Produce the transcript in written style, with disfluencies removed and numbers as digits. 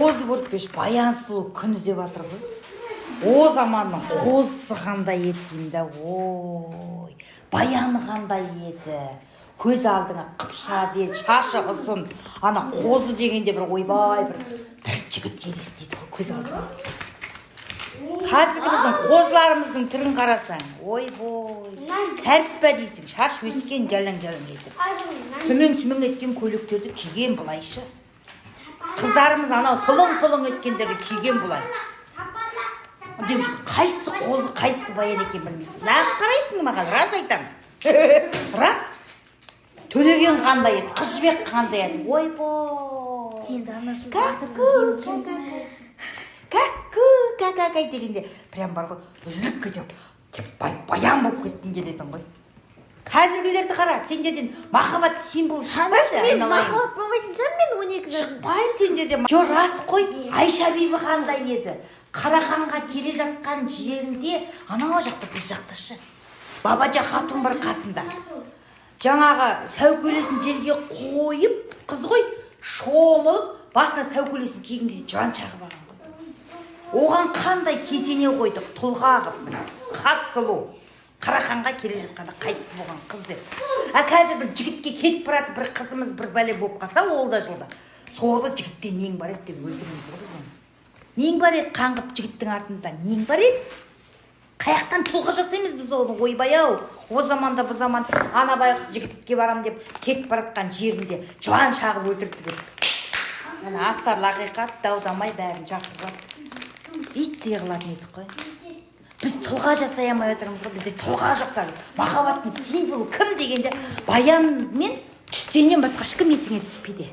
Қозы Көрпеш, Баян сұлу күн іздеп жатыр ғой. О заманның қозысы қандай еді деймін да. Ой, Баяны қандай еді, көз алдыңа қыпша бет, шашы ұзын. Ана қозы дегенде бір, ойбай, бір жігіт елестейді ғой көз алдыңа. Қазіргі біздің қозыларымыздың түрін қарасаң, ойбой, кәріс па дейсің, шаш өскен, жалаң жалаң етіп, сүмең сүмең еткен көйлектерді киген былайшы. Қыздарымыз анау солоң солоң еткендерді киген былай деп, қайсысы қозы, қайсысы Баян екенін білмейсің. Неғып қарайсың маған? Рас айтамын, рас. Төлеген қандай еді, Қыз Жібек қандай еді, ойбой! Енді ана Ку ку ка дегенде прям бар ғой, үзіліп кетеді деп, Баян болып кеткің келетін ғой. Қазіргілерді қара, сендерден махаббат символы шықпайды. Мен Айналайын. махаббат болмайтын шығар, мен 12 жасым. Шықпайды сендерде. Жоқ, рас қой. Айша бибі қандай еді? Қараханға келе жатқан жерінде, анау жақта, біз жақта шы, Бабажа хатун бар қасында. Жаңағы сәукелесін жерге қойып, қыз ғой, шомылып, басына сәукелесін киген кезде жылан шағып алған ғой. Оған қандай кесене қойдық, тұлға қылып, мына хас сұлу, Қараханға келе жатқанда қайтыс болған қыз деп. А қазір бір жігітке кетіп барады бір қызымыз, бір бәле болып қалса, ол да жолда сорлы жігітте нең бар еді деп өлтіреміз ғой біз оны. Нең бар еді, қаңғып жігіттің артында нең бар еді? Қаяқтан тұлға жасаймыз біз оны? Ойбай ау, о заманда, бұл заман, ана байғұс жігітке барам деп кетіп бара жатқан жерінде жылан шағып өлтіріпті деп, ана астарлы ақиқат, дау дамай бәрін шақырып алып, иттей қылатын едік қой. Біз тұлға жасай алмай отырмыз ғой, бізде тұлға жоқ та. Махаббаттың символы кім дегенде, Баян мен Түстеннен басқа ешкім есіңе түспейді.